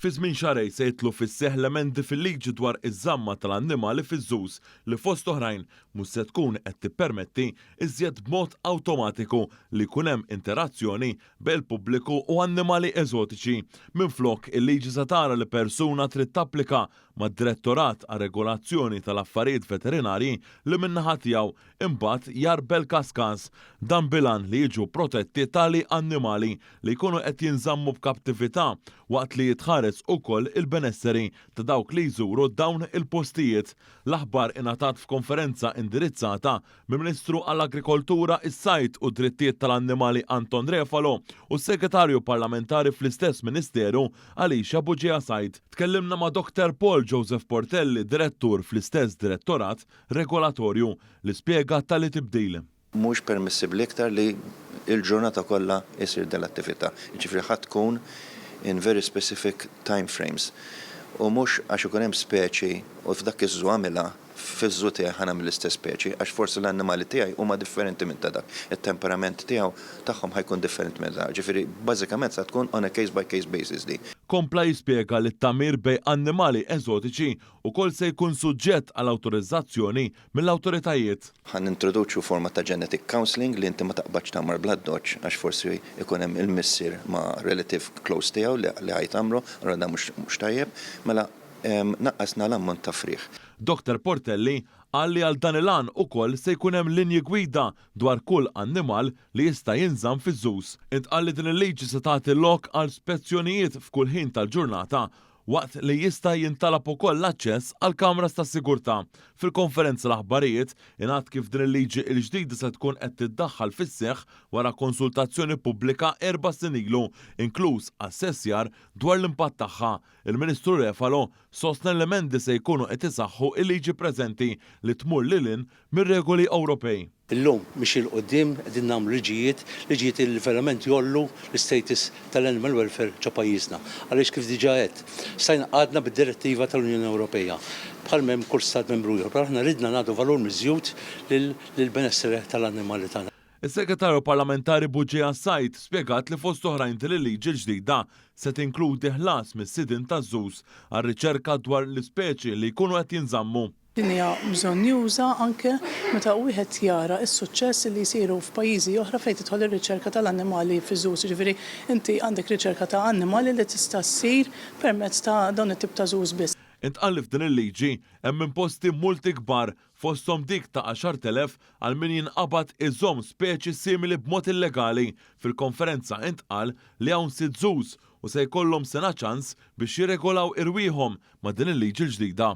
Fi żmien xahrejn se jidħlu fis-seħħ l-emendi fil-liġi dwar iż-żamma tal-annimali fiż-żus li fost oħrajn mhux se tkun qed tippermetti iżjed b'mod awtomatiku li jkun hemm interazzjoni bejn il-pubbliku u annimali eżotiċi. Minflok, il-liġi se tara li persuna trid tapplika mad-Direttorat għar-Regolazzjoni tal-Affarijiet Veterinarji li min-naħa tiegħu imbagħad jgħarbel każ każ. Dan bil-għan li jiġu protetti tali annimali li jkunu qed jinżammu b'kaptività waqt li jitħares ukoll il-benesseri ta' dawk li jżuru dawn il-postijiet. L-aħbar ingħatat f'konferenza indirizzata mill-Ministru għall-Agrikoltura, is-Sajd u d-Drittijiet tal-Annimali Anton Refalo u s-Segretarju Parlamentari fl-istess Ministeru Alicia Bugeja Said. Tkellimna ma' Doctor Paul Joseph Portelli, Direttur fl-istess Direttorat Regolatorju, li spjega tali tibdil. Mhux permissibbli iktar li l-ġurnata kollha jsir din l-attività. Jiġifieri ħa tkun in very specific time frames. U mhux għax ikun hemm speċi u f'dak iż-żoo għamilha, fiż-żoo tiegħi ħa nagħmel l-istess speċi għax forsi l-annimali tiegħi huma differenti minn ta' dak. It-temperament tiegħu tagħhom ħa jkun differenti minn ta' Ġifieri bażikament sa tkun on a case by case basis din. Kompla jispjega li t-tagħmir bejn annimali eżotiċi ukoll se jkun suġġett għal awtorizzazzjoni mill-awtoritajiet. Ħa nintroduċu forma ta' genetic counselling li inti ma taqbadx tgħammar bl-addoċċ għax forsi jkun hemm il-missier ma' relative close tiegħu li ħa jtgħammru, allura dan mhux tajjeb. Mela naqqasna l-ammont ta' frieħ. Doctor Portelli qal li għal dan il-għan ukoll se jkun hemm linji gwida dwar kull annimal li jista' jinżamm fiż-żus. Intqal li din il-liġi se tagħti lok għal spezzjonijiet f'kull ħin tal-ġurnata waqt li jista' jintalab ukoll l-aċċess għal kameras tas-sigurtà. Fil-konferenza l-aħbarijiet ingħad kif din il-liġi l-ġdida se tkun qed tiddaħħal fis-seħħ wara konsultazzjoni pubblika erba' snin ilu, inkluż assessjar dwar l-impatt tagħha. Il-Ministru Refalo sostna l-emendi se jkunu qed isaħħu il-liġi preżenti li tmur lil hinn mir-regoli Ewropej. Illum mixi 'l quddiem qegħdin nagħmlu liġijiet, liġijiet li verament jgħollu l-istatus tal-animal welfare ġo pajjiżna. Għaliex kif diġà għedt, stajna qgħadna bid-direttiva tal-Unjoni Ewropeja bħal m'hemm kull stat membru ieħor, però aħna ridna nagħtu valur miżjud lill-benessere tal-annimali tagħna. Is-Segretarju Parlamentari Bugeja Said spjegat li fost oħrajn din il-liġi l-ġdida se tinkludi ħlas mis-sidien taż-żus għar-riċerka dwar l-ispeċi li jkunu qed jinżammu. Din hija bżonnjuża anke meta wieħed jara s-suċċess li jsiru f'pajjiżi oħra fejn tidħol ir-riċerka tal-annimali fiż-żus. Jiġifieri inti għandek riċerka ta' annimali li tista' ssir permezz ta' dawn it-tip ta' żus biss. Intqal li f'din il-liġi hemm imposti multi kbar fosthom dik ta' 10,000 għal min jinqabad iżomm speċi simili b'mod illegali. Fil-konferenza intqal li hawn sitt żus u se jkollhom sena ċans biex jirregolaw irwieħhom ma' din il-liġi l-ġdida.